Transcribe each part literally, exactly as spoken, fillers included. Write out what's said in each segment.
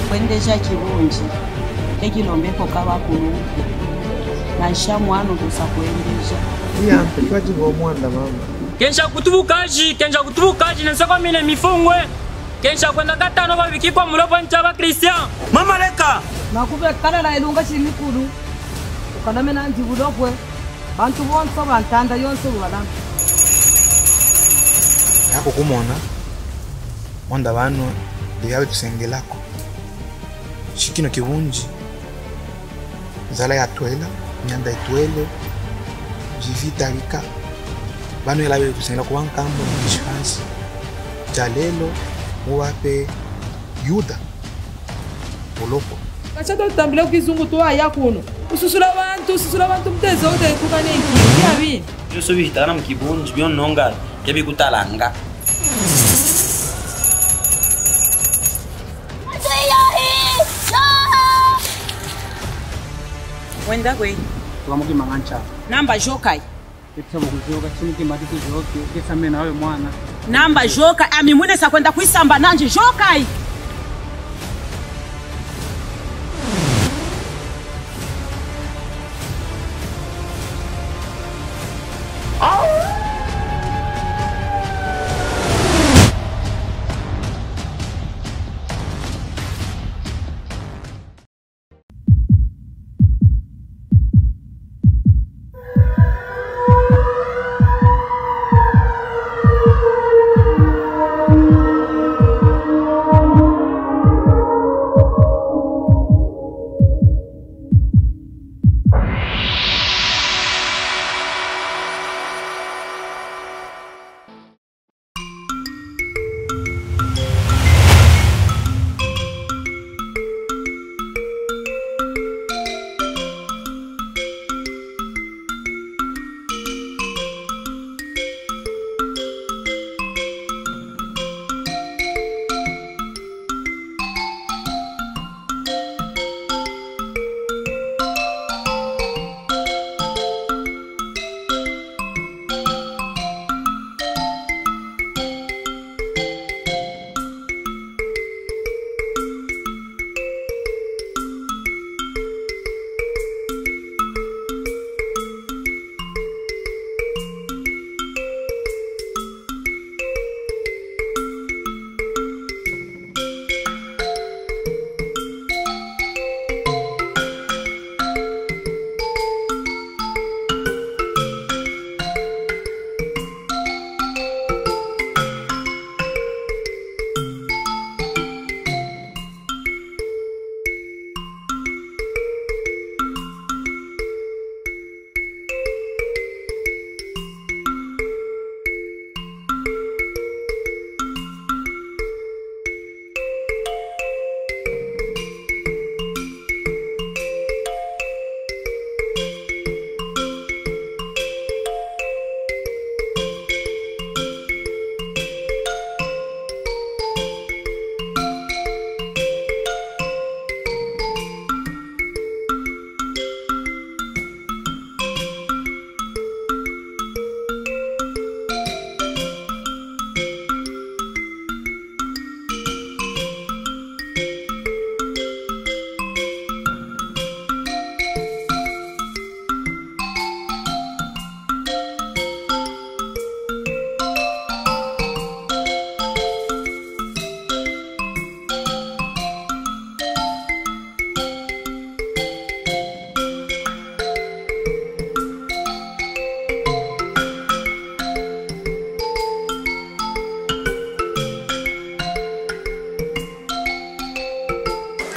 Kwendeja kibunji, e kilombe ko kaba kuluku. Nansha mwano kusa kwendeja. Iya, mpe twadi bo mwanda mama. Kensha kutubukaji, kensha kutubukaji, na nsako mine mifungwe. Kensha kwenda katano babiki kwa mulopo nti a ba Christian. Mama leka! Makube kala la ilunga shimikulu. Ukalamena ndi bulokwe. Bantu bonso ba ntanda yonso lubalama. Yako kumona, mwanda bano, ndiyawe tusengela ko. Shikino kibunji, nzala yatwela, nyanda yitwele, jivi tabika. Bano yalawe tusengela kuwa nkambu, nshikasi. Jalelo, muwape, Yuda. Boloko. Kacha tutambile ku kizungu twaya kuno. Ususula bantu, ususula bantu mutezo ude kukanenki. Yabi. Bionso bihitakana mu kibunji, bio nonga, ke bikutalanga. Wenda kwe. Tuwa muki mangancha. Namba jokai. Eti sabo kujoka, timuki mati kujoki, kesa mena we mwana. Namba joka, ami mwine sa kwenda kwisamba nanji jokai.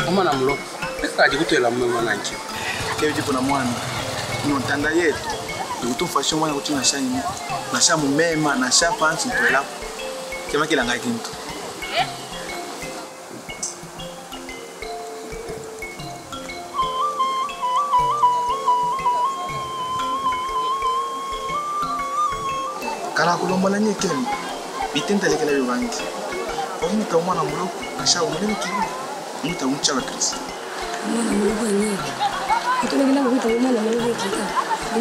Mama na mulo, eka di kutela mama na nki? Ke bidi kuna mwana. Ni ntanda yeto. Ni kutumfwatisha mwana kuti nasha nyima. Nasha mu mema, nasha mpansi ntwela. Kema kilanga kintu. Kala kulombola ni kemi, bitenta lekela bibangi. Kwa muta mwana muloko, asha umulele kibu, muta mucha wa Kristo. Mwana muloko ni. Kutu lekela kuta mwana muloko kika.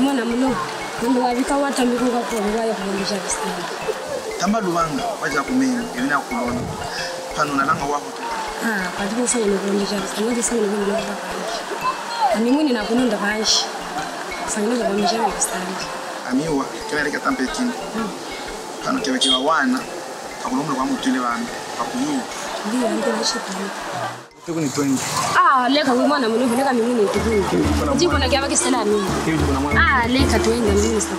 Mwana muloko. Ndo wabika watambiko kwa kwa ya kumwambisha bisina. Tamba lubanga, waja kumeni, yona kulona. Pano nalanga wakutu. Ah, kadi ko sangene ko ndija, sangene ko ndija. Ami mwini na ko nunda banji. Sangene ko ndija ko sangene. Ami wa, kila rika tampe kindi. Kanu kebe kiwa wana, kakulomula kwa mutwile bana, kakuyu. Ndiyo, ndiyo, nashitani. Tukuni twenty. Ah, leka we mwana mulume, leka mi mwini tukuni. Jiko na kiaba kisela mi. Ah, leka twende, mi mwini sa.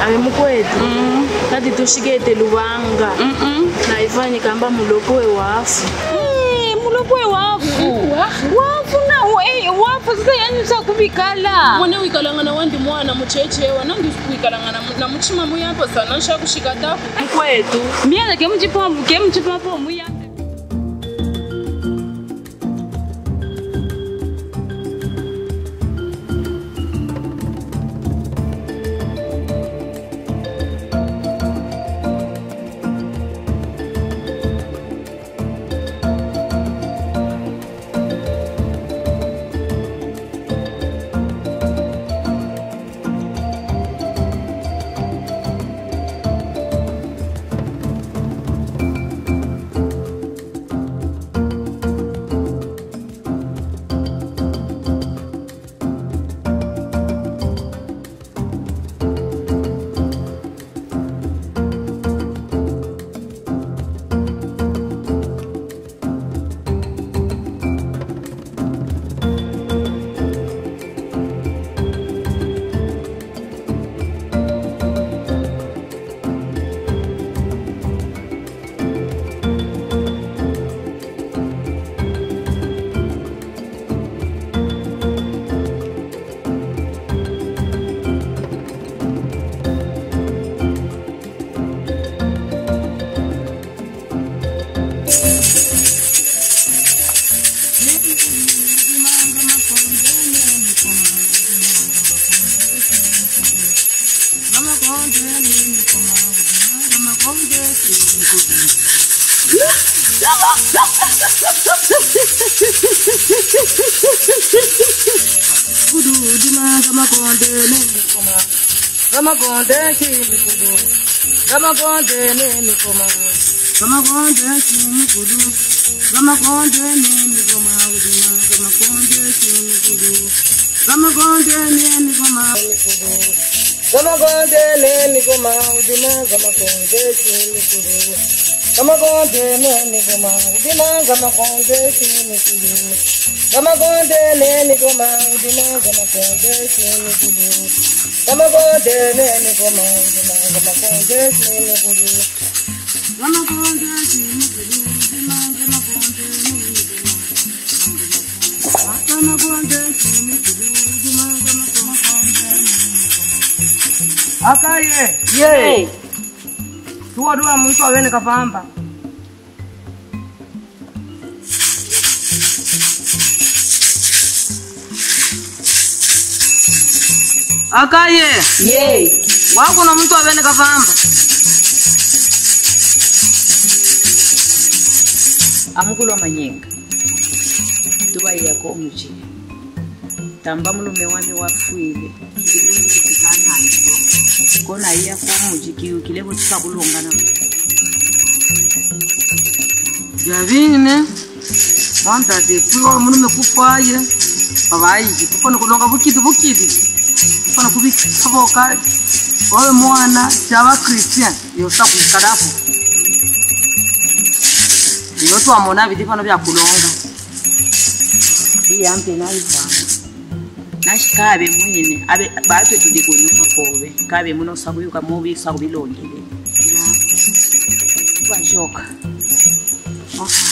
Ame mukwetu. Mm. Kati tushikete lubanga. Mm-mm. Na ifanye kamba mulopwe wafu. Eh, mulopwe wafu. Mm, wafu. Wafu na, eh, wafu sasa yani sa kubikala. Mwana wikalanga na wandi mwana mucheche wa nandi wikalanga na, na muchima muyampo sana nsha kushikata. Mukwetu. Miana ke muchipa, ke muchipa po muyampo. Kudu dima gamakonde ne mikoma. Gamakonde ki mikudu. Gamakonde ne mikoma. Gamakonde ki mikudu. Gamakonde ne mikoma. Udima gamakonde ki mikudu. Gamakonde ne mikoma. Gamakonde ne mikoma. Udima gamakonde ki mikudu. Gamakonde ne mikoma. Udima gamakonde ki mikudu. Gamakonde ne mikoma. Udima gamakonde ki mikudu. Gamakonde ne mikoma, udima gamakonde ki mikudu. Gamakonde ki mikudu, udima gamakonde ne mikoma. Gamakonde ki mikudu, udima gamakonde ne mikoma. Akaye. Ye. Tuwa tuwa muntu awene kapamba. Akaye. Ye. Wakuno muntu awene kapamba. Amukulu wa manyenga. Tuba iya ko muji. Tamba mulume wami wafwile. Kona iya ko muji kiyukile ko tusa kulongana. Bia bine. Mwana tata fwi wa mulume kufwaye. Babayi kufwana kulonga bukidi bukidi. Kufwana kubika boka. Oyo mwana taba Christian. Yo sa kukala fo. Yo twamona bidi fano bia kulonga. Biyampe na ivanga. Nashi kabe mwene, abe, batwe tudi kunyuma kobe. Kabe muno sa kuyuka mubi sa kubilongele. Ya. Bashoka. Okay.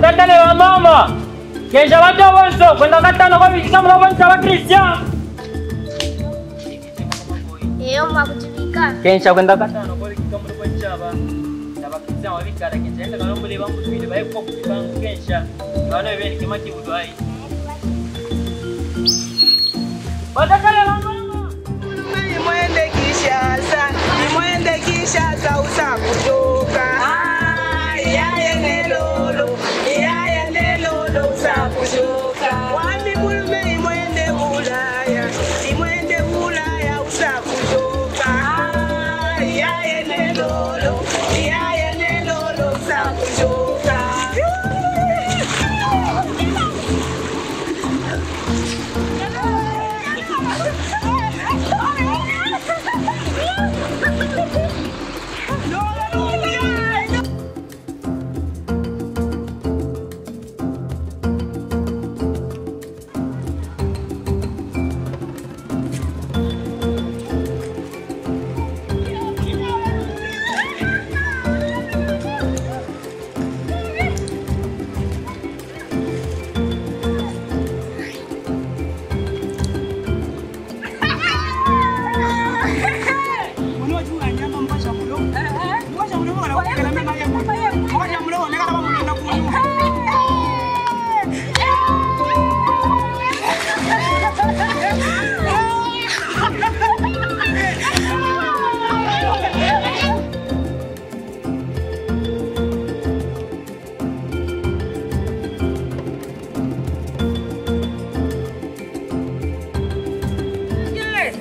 Batata na bamama. Kensha batu bonso, kwenda katana kwa bikisa muna bonso ba Christian. Eyo, mwakutubika. Kensha kwenda katana kwa bikisa muna bonso ba. Na ba Christian wabikala kensha, enda kalombole bangu tubile, baye kwa kubika kensha. Bano ebeni kima kibudu ayi. Batata na bamama. Imwende Kinshasa, imwende Kinshasa usa kutoka. Ah, yaye ne lolo. Wami mulume imwene Bulaya, imwene Bulaya usa kuyoka. Iyaye ne lolo, iyaye ne lolo usa kuyoka.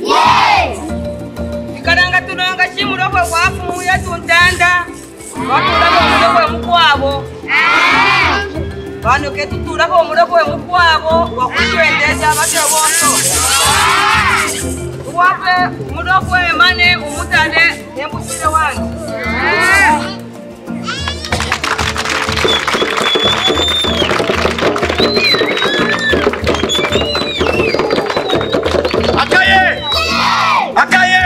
Yes! Ikalanga tunonga shi mulopwe wa mfumu yetu Ntanda. Watulapo mulopwe mukwavo. Vano ke tutulapo mulopwe mukwavo wa kutwendeza vate vonso. Tuwape mulopwe mane umutale embusile wangu. Akaye! Akaye!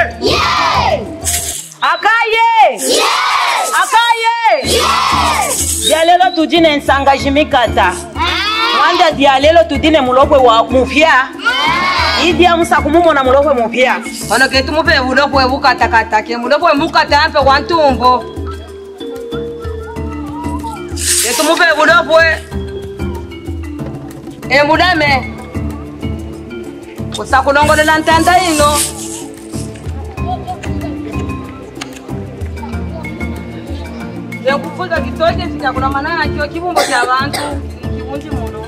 Akaye! Akaye! Dialelo tudi ne nsanga jimikata. Mwanda dialelo tudi ne mulopwe wa mupya. Idia musa kumumona mulopwe mupya. Ono ke tumupe mulopwe mukatakata, ke mulopwe mukata mpe wa ntumbo. Ke tumupe mulopwe. E mudame. Usa kulongolola ntanda ino. Nze kufuza kitoke fika kula manana kio kibumbo kia bantu. Kibundi muno.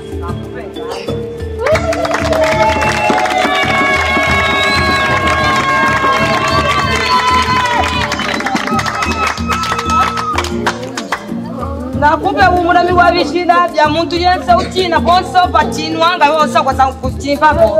Nakupe umulami wa bishila bia muntu yense utina bonso batinwa nga bonso kwasa kutimpa ko.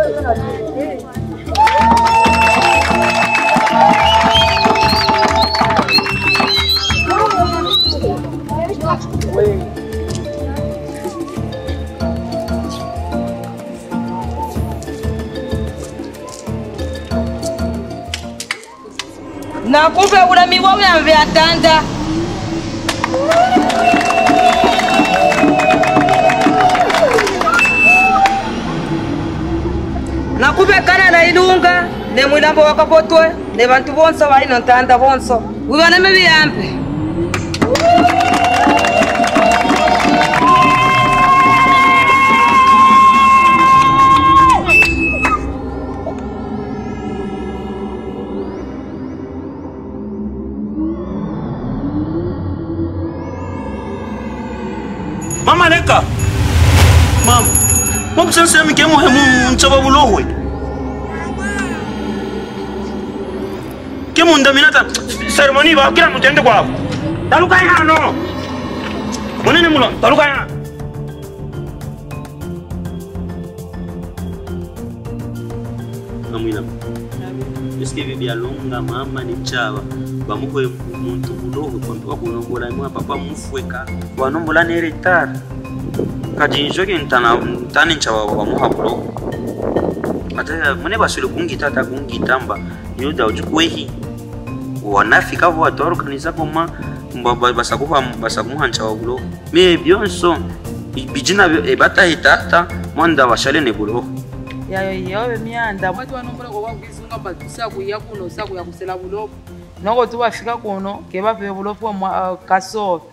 Nakupe ulami wa uyamve atanda. Nakupe kana na ilunga, ne mwilambo wa kapotwe, ne bantu bonso ba ino ntanda bonso. Wibaneme biyambe. Mama leka. Mama. Mama, sasa mi ke muhe mu ntsaba bulohwe. Ke munda minata cérémonie ba kila mutende kwa. Taluka hano. Munene mulo, taluka hano. Ngamwina. Est-ce que bibi alonga mama ni ntsaba? Bamuhwe muntu bulohwe kontu wakulombola mwa papa mufweka. Wanombola ne retard. Kadi nzo ke ntana, ntani ntsaba bamuha bulohwe. Ata mune basule kungita, ata kungita mba. Yuda udi kwehi. Wanafika vo watu organiza koma, mba, ba, basa kuha, basa kumuha ntsaba bulohwe. Mais bionso, bi-, bidina bio, e bata hitata, mwanda bashale ne bulohwe. Yayo, yayo, be mianda. Watu wanombola kwa kwizunga mba tusa kuya kuno, sa kuya kusela bulohwe. Noko tubafika kuno, ke bape bulohwe mwa, ah, kasove.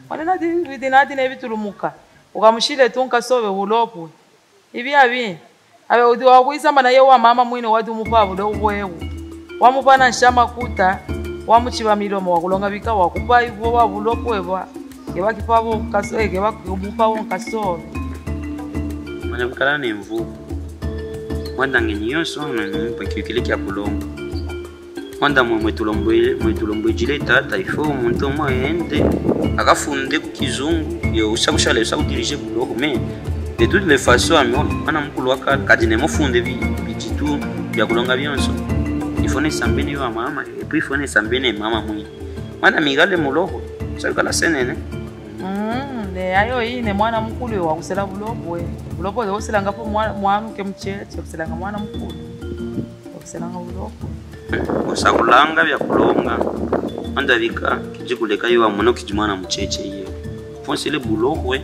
Mwana nati, biti nati ne bitulumuka. Ukamushile tu nkasove bulohwe. Ibi abi, abe udi wakwiza mba na ye wa mama mwini wadi umupa bulohwe bu. Wamupa na nshama kuta, wamuchiba milomo wakulonga bika wakupa ivo wa bulohwe bwa. Keba kipa bo nkaso, eh, keba kumupa bo nkaso. Mwena kukala ne mvuku. Mwanda nge ni yonso hana ni mpa kiokele kia kulonga. Mwanda mwe, mwe tulombwe, mwe tulombwedile tata, il faut muntu mwa yende akafunde ku kizungu, yo usa kusala, usa kudirige buloko, mais de toutes les façons, ami mwana mukulu waka, kadi ne mufunde bi, biditu bia kulonga bionso. Il faut ne sambene yo mama, et puis il faut ne sambene mama mwini. Mwanda mi kale muloko, usa kala senene. Mm, ne yayo yi, ne mwana mukulu yo wakusela buloko, eh. Buloko yo uselanga po mwa-, mwanuke mucheche, uselanga mwana mukulu. Wakuselanga buloko. Usa kulanga bia kulonga. Mwanda bika, kidi kuleka yo mwana kidi mwana mucheche yo. Fonsele buloko, eh.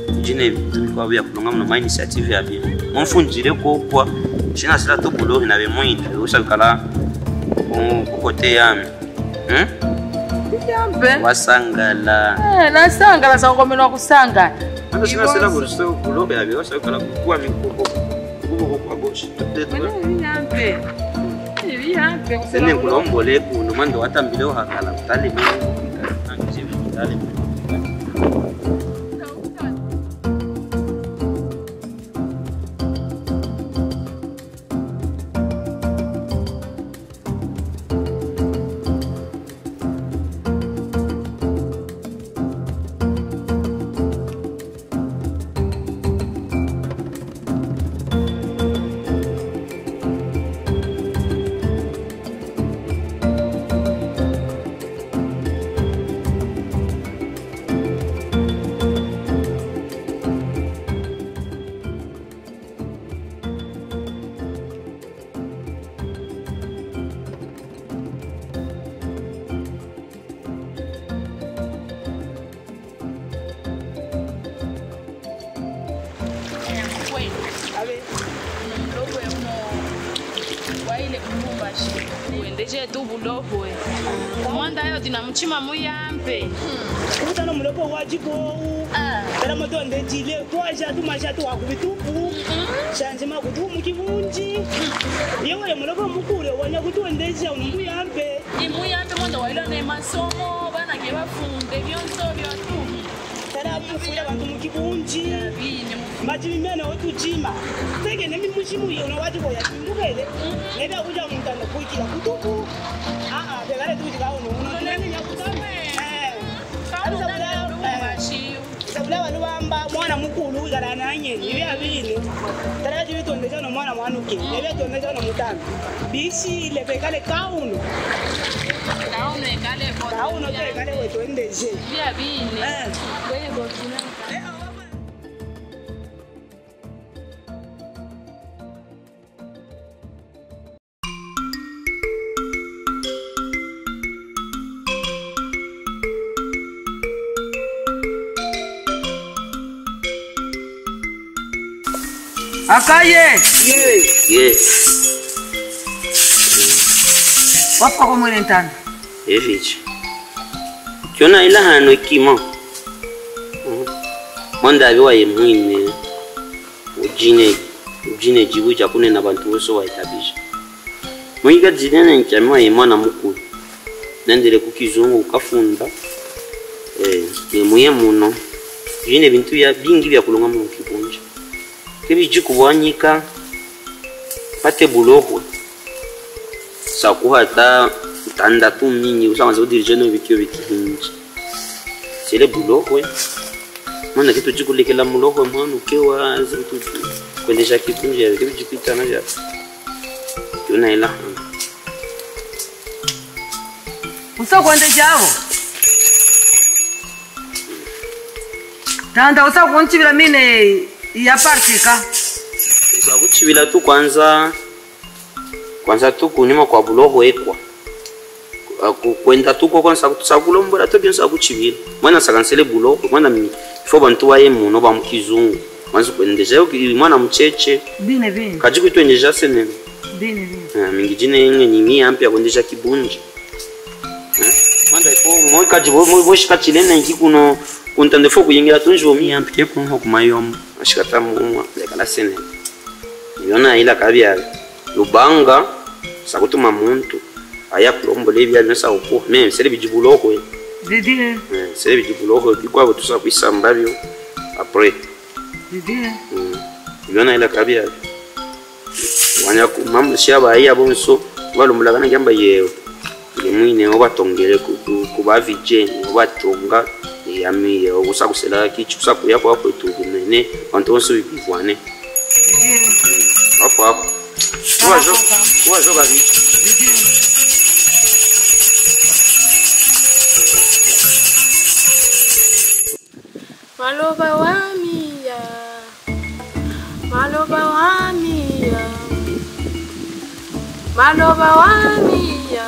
Kidi ne bintu bikwa bia kulonga muna ma initiative ya bia. Mfundile ko kwa, sina sila tu buloko na be mwini, usa kala, ku, ku côté yami. Hmm? Yambe. Wasangala. Eh, nasangala, sa ngomeno kusangala. Ano sina sila buloko ya bia, usa kala kwa mi kuko. Kuko kwa gauche. Mene yambe. Yambe, kusela. Nene nkulombole kuno, mwanda watambile ohakala, kutale mene, kutale mene. Abe. Uno muloko uno waile ku Lubumbashi. Wendeje tu buloko. Mwanda yo dina mutima muyambe. Kutana muloko wa diko. Ah. Tala moto ndejile. Twaja tu maja tu wa ku bitupu. Changement kutu mu kibunji. Yewe muloko mukulu wanya kutu ndeja uno muyambe. Ni muyambe mwanda waila ne masomo, bana ke bafunde, bionso bionso. Tala mu fwila bantu mu kibunji. Bine mu- Madimi mene otu jima. Teke ne mi mujimu yo na wati ko ya timbukele. Nebe akuja muntu ano kuikila kutuku. Ah, ah, pegale tu jika ono. Uno tunani ya kutama. Eh. Kama anu nani sabula, eh. Sabula balu bamba, mwana mukulu, ikala nanye, ibi abini. Tala jibi tondeja no mwana mwanuke, ibi tondeja no mutana. Bisi le pekale kauno. Kauno ekale ko. Kauno ke ekale we tondeje. Ibi abini. Eh. Kwenye ko tuna. Eh, awa. Akaye. Ye. Ye. Wapa ko mwene ntana. Evichi. Kiona ila hano kima. Mhm. Mwanda abi waye mwine. Ujine, ujine jibu ja kunena bantu bonso wa itabija. Mwiga dinene nkiami waye mwana mukulu. Nendele ku kizungu kafunda. Eh, ne muye muno. Ujine bintu bia, bingi bia kulonga mu kibunja. Ke biji kubwanyika, pate buloko. Sa kuhata ntanda tu mingi, usa wanza kudirija no bikio bikihinji. Sele buloko, eh. Mwana ke tuji kulekela muloko, mwana uke wa, zi tu, kwendeja kibunja, ke biji kuitana ja. Yona ila. Usa kwendeja wo. Tanda usa kunchibila mine ya partika. Usa kuchibila tu kwanza. Kwanza tu kunima kwa buloko ekwa. Ku-, ku-, kwenda tu ko kwanza sa kulombola tu bionso kuchibila. Mwana sa kansele buloko, mwana mi, fo bantu baye muno ba mu kizungu. Mwana kwendeja yo ki-, mwana mucheche. Bine, bine. Kaji kuitwendeja senene. Bine, bine. Ah, mingi jine nge ni mi ampe ya kwendeja kibunji. Eh? Mwana ifo, mo kaji bo, mo, mo shika chilene nki kuno, kuntande fo kuyingila tunji bo mi ampe ke kunho kumayomo. Ashikata mumwa, lekala senene. Yona ila kabia. Lubanga, sa kutuma muntu aya kulombola bia bionso uko. Mais sele biji buloko, eh. Didi, eh. Eh, sele biji buloko, bikwa bo tusa kuisamba bio. Après. Didi, eh. Mm. Biona ila kabia. Wanya ku mama sia ba iya bonso. Balumbulakana kiamba yeo. Nge mwini obatongele ku, ku, ku ba vijeni, obatonga, yami yeo, kusa kusela kichi, kusa kuya kwa kwetu kumene, bantu bonso bibivwane. Afu, afu. Kuwa zo, kuwa zo babi. Maloba wami ya. Maloba wami ya. Maloba wami ya.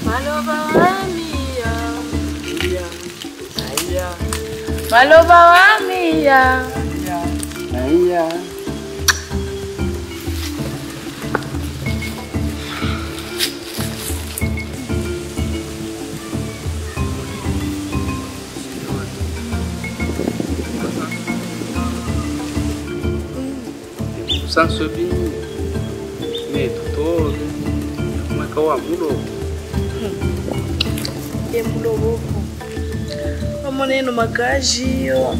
Maloba wami ya. Iya. Iya. Maloba wami ya. Iya. Iya. Sanso bini, ne tutolo, maka wa mulo. Ye mulo boko. Omo neno magaji yo.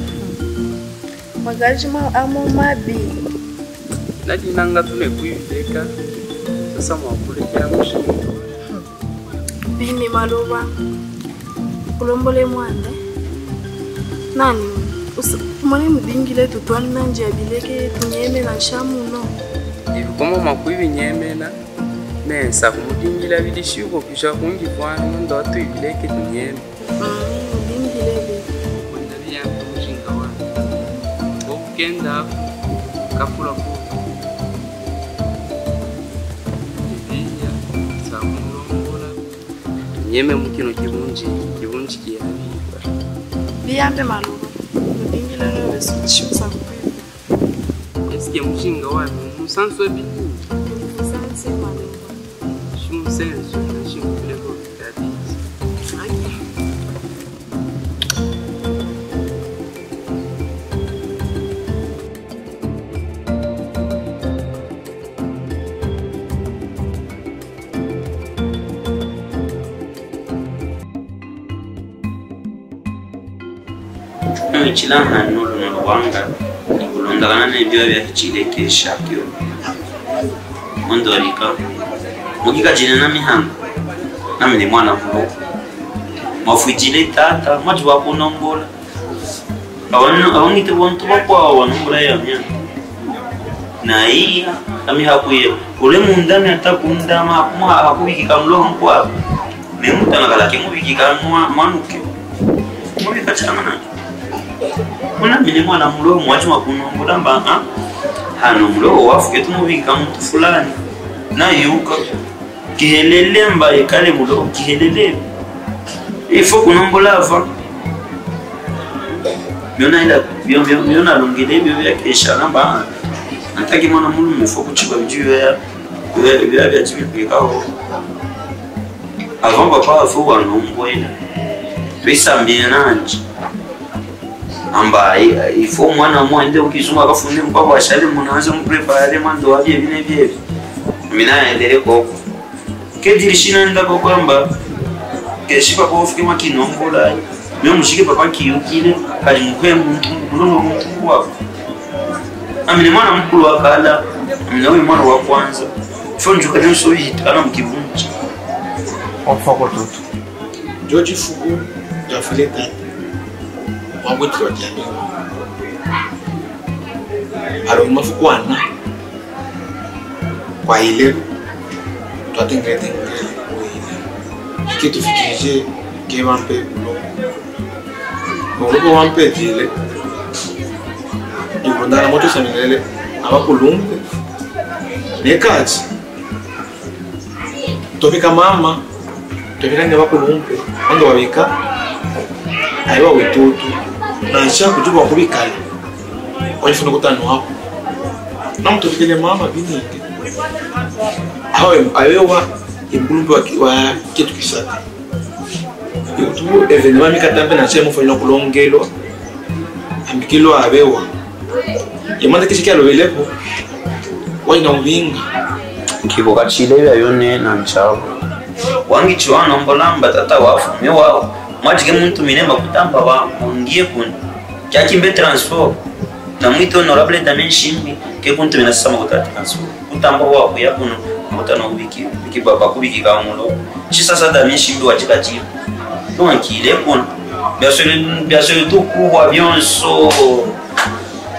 Magaji ma amo mabi. Nadi nanga tune kuivileka. Sasa mwa kulekela mushinga. Bini maloba. Kulombole mwande. Nani? Usa-, kumane mudingile tutwani na nji ya bileke tunyeme na nshamu no. Ibi komo makwibi nyeme na. Mensa kumudingila bidi shuko kusha kungi kwani ndo atu ibileke tunyeme. Mm, mudingile bi. Mwenda biyambi mushinga wa. Okenda kafula ku. Bibiya, sa kumulombola. Nyeme mukino kibunji, kibunji kiya biba. Biyambe maloba. Mudingile no besu chimsa kupiba. Est-ce que mushinga wa musanso bini? Musanso maloba. Shimusenso, na shimukile ko. Nchila hanu luno luwanga, ni kulondakana ne bio bia hichile ke shakio. Ondolika. Mukika jina na mihangu. Na mine mwana mulo. Mafwijile tata, maji wa kunombola. Awanu, awangite bontu bakwa, awanu mbula ya mia. Na iya, kami hakuye. Ule munda mi atakunda ma, kuma hakubikika mulo nkwa. Me mutana kala ke mubikika mwa, mwanuke. Mubika chama na. Kuna mine mwana mulo, mwaji wa kunombola mba, ha? Hano mulo, wafu ke tumubikika muntu fulani. Na yuka. Kihelele mba ekale mulo, kihelele. Il faut kunombola avant. Biona ila, bio, bio, biona longele, bio bia kesha namba. En tant que mwana mulume, il faut kuchiba biju ya, ya, ya, ya chibi kwekao. Avant papa, il faut wanombola. Twisambile nanji. Amba, i, il faut mwana mwende ukizunga kafune mpaka washale muna anze mprepare mando wa bie bine bie. Mina endele koko. Ke dirishina nda koko amba. Ke shipa ko fike makinongola. Me mushike papa kiyukile. Kali mkwe muntu, mkulongo muntu kwa. Amine mwana mkulu wa kala. Amine uyu mwana wa kwanza. Fo njuka nyo so yita, ana mkibunji. Ofoko tutu. Dio difuku diafwile tata, wabwetele wa diambi. Alors, mafuku ana, kwa ilelo, twatengele tengele, kwa ilelo. Ke tufikije, ke bampe, ulo. Ulo ko bampe dile. Ikulondana moto samilele, abakulumpe. Ne kati. Tobika mama, tobika nge bakulumpe, ando babika, ayi ba wetutu, na nsia kutuba kubikala, wayifuna kutanu wako. Na mutobikele mama bininge. Awe, awe wa, ikulumpe wa, wa ketu kisaka. Ikutubu evenema mi katambe na nsia mufanya kulongelo. Ambikilo abewa. Yamanda kishi kia lobelepo. Wayina ubinga. Kibo kachile ya yone na nchabo. Wangi chiwana mbolamba tata wafu. Me wao. Mwatike muntu mine makutamba ba. Mungie kuni. Kia kimbe transport. Na mwita honorable Damien Nshimbi, ke kuntu mina sisa makuta ati kansu. Kutamba wa kuya kunu, makuta no kubiki, biki baba kubiki ka mulo. Sisa sa Damien Nshimbi wa jika jibu. Tuwa nkile kuna. Bia sole, bia sole tuku wa bionso.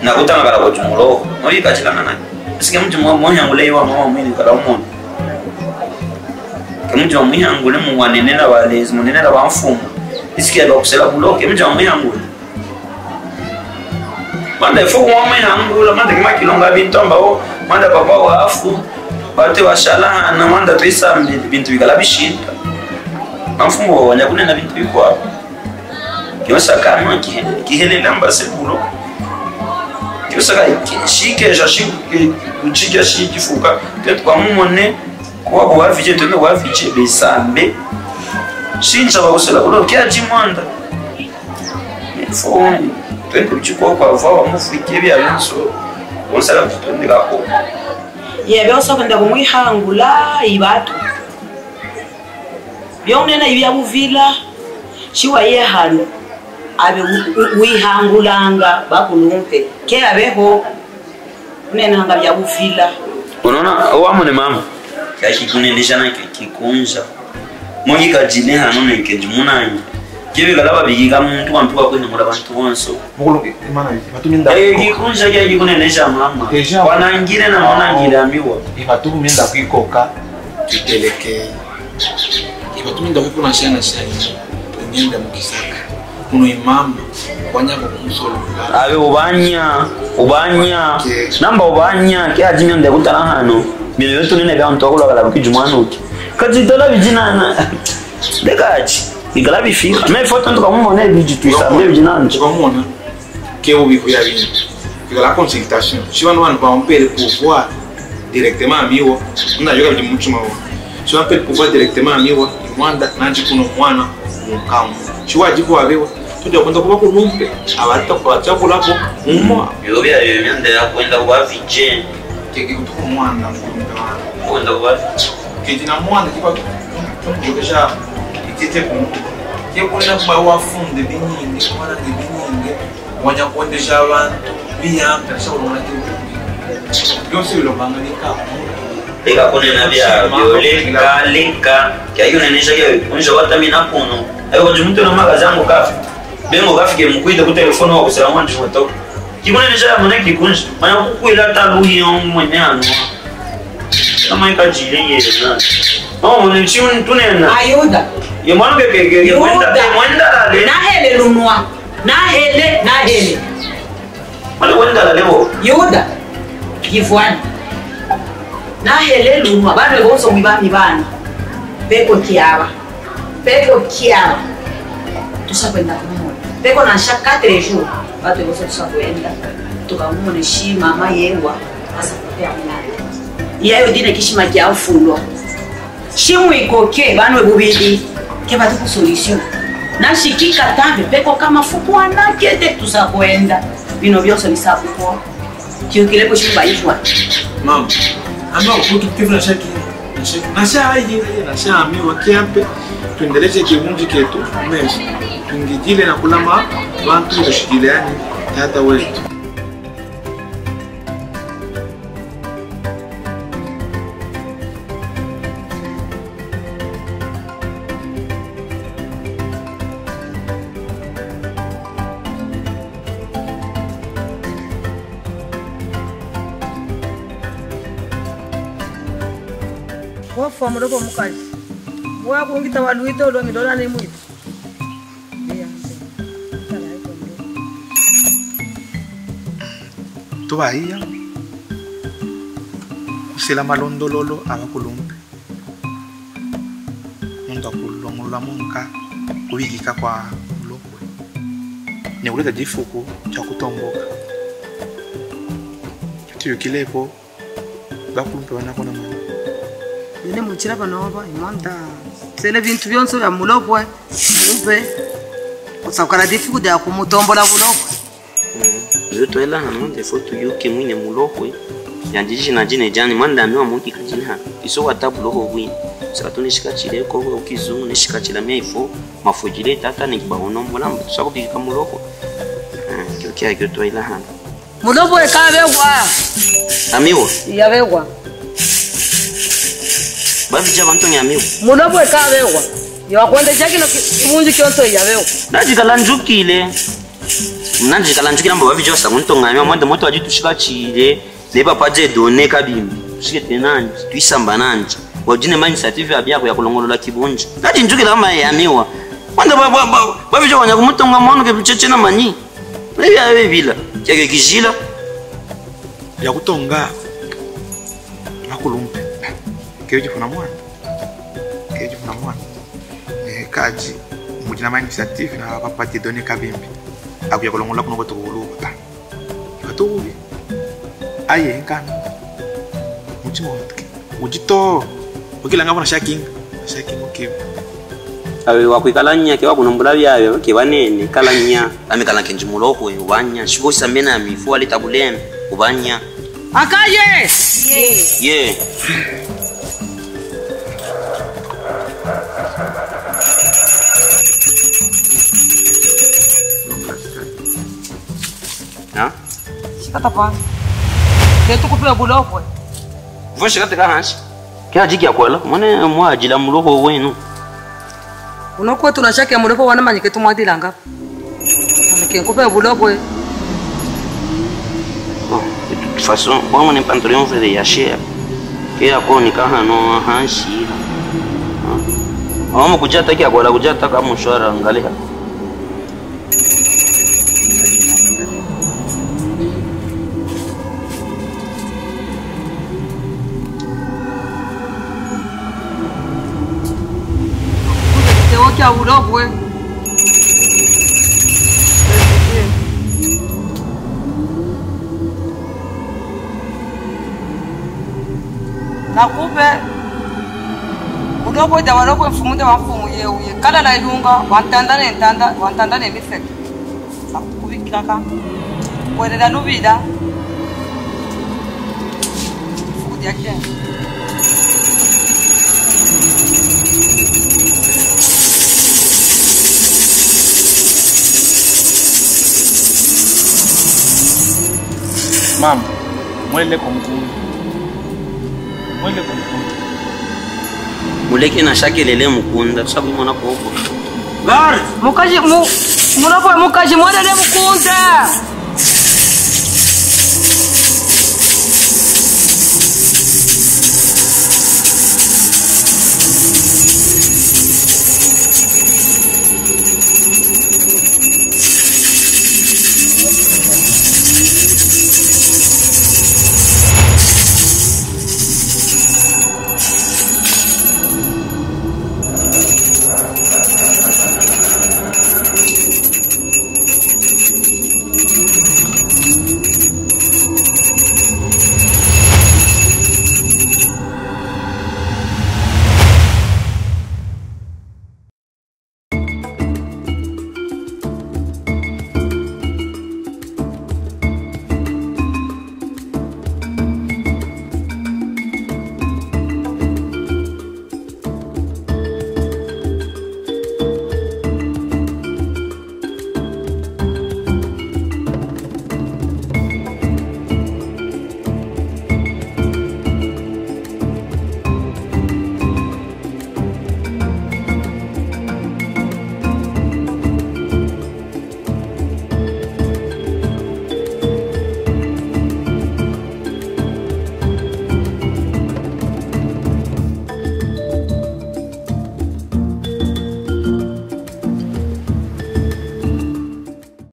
Na kutanga kala kwa jumulo. Mwa bika jika nana. Sike mtu mwa, mwa yangule iwa mwa mwini kala umoni. Ke mtu mwa mwihangule mu wanene na walezi, munene na wamfumu. Isike ya bakusela bulo, ke mtu mwa mwihangule. Manda ifo kuwa mwe hangula, manda kima kilonga bintu amba o, manda papa wafu, bate washalana, manda twisa mbi-, bintu bikala bishinda. Amfumu wa wanya kunena bintu bikwa. Kiosa kama kihe-, kihele lamba se bulo. Kiosa ka ki-, shike, sha shi-, ki-, kuchike shi kifuka. Ketu kwa mumone, kwa kwa fiche, tene kwa fiche, besambe. Shinja wa usela bulo, kia jimwanda. Fo, twende kuchikwa kwa vawa mufike bia yonso. Wonsala kutondeka ko. Ye, biosa kwenda kumwihangula ibatu. Bionena ibia buvila, shiwa ye hanu. Abe wi-, wi-, wihangulanga bakulumpe. Ke abeho. Kunenanga bia buvila. Unaona, wamone mama. Kashi kunene jana ke kikunja. Moji kajine hanu neke jumunanyi. Kebe kalaba bigi ka muntu wa mpi wa kwihangula bantu bonso. Mukulu, imana, ibatu minda. Eh, kikunja kia kikunene ja mama. Deja. Wanangile na mwanangile amiwa. Ibatu minda kwikoka. Tuteleke. Ibatu minda kwikuna shana shana. Ngenda mukisaka. Kuno imama, ubanya kwa kumusolo. Abe ubanya, ubanya. Namba ubanya, ke ajimya nde kutala hano. Bino yotu nene bia ntu akula kala biki jumwanuki. Kati tola bijinana. Dekachi, bikala bifika. Me foto ntu kamumone biji twisa, mbe bijinana. Tukamumona. Ke ubi kuya bini. Bikala consultation. Si bano bano bampele pouvoir directement amiwa. Muna yoka bidi muchuma wa. Si bampele pouvoir directement amiwa. Imwanda, nanti kuno mwana, munkamu. Si wadi kwa bewa. Tudia kwenda kuba kulumpe. Abata kwa chakula ko. Umwa. Yo bia yo myanda ya kwenda kwa vije. Keke kutuku mwana, mwana. Kwenda kwa vije. Keke na mwana, kiba, tukesha, ikete kuno. Ke kwenda kwa wafunde binyingi, mwana binyingi. Wanya kwendesha abantu, biyambe, asha ulonga ti. Byonse bilombanga bika. Leka kunena bia, byo, leka, leka. Kya yunenesha kya, kunja watamina kuno. Ayo, kwa muntu na magazi angu kafi. Bengo kafi ke mukwite ku telefoni wa kusela mwanji moto. Kikunenesha ya mwana kikunja. Mwana kukwila talu yo mwene hano. Kama ikajile ye na. Oh, ni chi tunena. Ayuda. Ye mwana ke, ke, ke, Yuda. Mwenda, mwenda lale. Nahele lunwa. Nahele, nahele. Mwana mwenda lale wo. Yuda. Givwani. Nahele lunwa. Bana bonso mwiba mibana. Peko kiaba. Peko kiaba. Tusa kwenda kumona. Peko na sha quatre jours. Batu bonso tusa kwenda. Tukamona shi mama yewa. Asa kupea mwana. Iya yo dine kishima kia mfulwa. Shimwikoke, bana bubidi, ke batu ku solution. Na shikika tambe, peko kama fuku anakete tusa kwenda. Bino byonso bisa kukwa. Kiukile ko shimba ifwa. Mama, ama ukutu kivu na shaki, na shaki, na sha ayi, na sha ami wa kiampe, tuendeleje kivunji ketu, meshi, tungijile na kulama, bantu tushikile yani, tata wetu. Wafwa muloko mukaji. Wa kungita wa lwita ulo ngilola ni mwitu. Tubaiya kusela malondololo a bakulumpe. Muntu akulongolola monka kubikika kwa mulokwe. Ni kuleta difuku dia kutomboka. Tuyukile ko. Bakulumpe bana kona mwana. Bene mutila bana waba, imwanda. Sele bintu byonso bya mulokwe, mulumpe. Kusakala difuku dia kumutombola bulokwe. Mm. Yo twela hano, nde fo tuyuki mwine mulokwe. Yandi jina jine jani, mwanda ami wa muki kajina hano. Iso wata buloko bwine. Sa tu nishikachile ko, ko kizungu, nishikachila mia ifo, mafujile tata ni kiba ono mulamba. Sa kubikika muloko. Mm, kyo kya kyo twela hano. Mulopo eka avewa. Amiwa. Iya avewa. Bavidi aba ntonga amiwa. Mulopo eka avewa. Yo akwenda jaki no ki-, kibunju kionso iya avewa. Nandi kalanjukile. Nandi kalanjukile mbo bavidi aba sa ntonga amiwa. Mwanda moto adi tushika tile. Ne papa Dieudonné Kabimbi, tusikete nandi, twisamba nandi. Wau dina ma initiative ya bia kuya kulongolola kibunju. Nandi njukila ma ya miwa. Wanda ba, ba, ba, ba vija wanya kumutonga mwana ke bucheche na mani. Ebi ya bebila. Keke kijila. Ya kutonga. Makulumpe. Ke jifuna mwana. Ke jifuna mwana. Ne kadi, mu dina ma initiative na papa Dieudonné Kabimbi. Akuya kulongolola kuno kwetu kuluta. Katubi. Aye, nkana. Mutima wotike. Udito. Ukilanga bona shaking. Shaking, okay. Awe, wakwikala nya, ke wakunumbula bia, awe, ke banene, kala nya. Ami kala kenji mulopo, e, wanya. Shiko samena mi, fu ale tabuleme, ubanya. Akaye! Ye. Ha? Shikata pa. Ke tukupe bulopo. Vo shikata ka hansi. Ke ajiki akwala. Mone mwa ajila mulopo wenu. Uno kwetu na shake mulopo wana manyi ke tumwadilanga. Ke nkupe bulopo. Bon, de toute façon, wa mone pantalon vere ya share. Ke ya koni ka hano hansi. Ha? Wa mo kujata ke akwala kujata ka mushwara ngale ha. Tewo kia bulopo. Nakupe. Bulopo da bulopo mfumu da wa mfumu ye uye. Kala la ilunga, wa ntanda ne ntanda, wa ntanda ne miseke. Sa kubikila ka. Kwelela lubila. Fuku dia ke. Mama, mwele ko mukunda. Mwele ko mukunda. Muleke na shakelele mukunda, tusabu mona koko. Guard! Mukaji, mu-, mulopo mukaji, mwelele mukunda.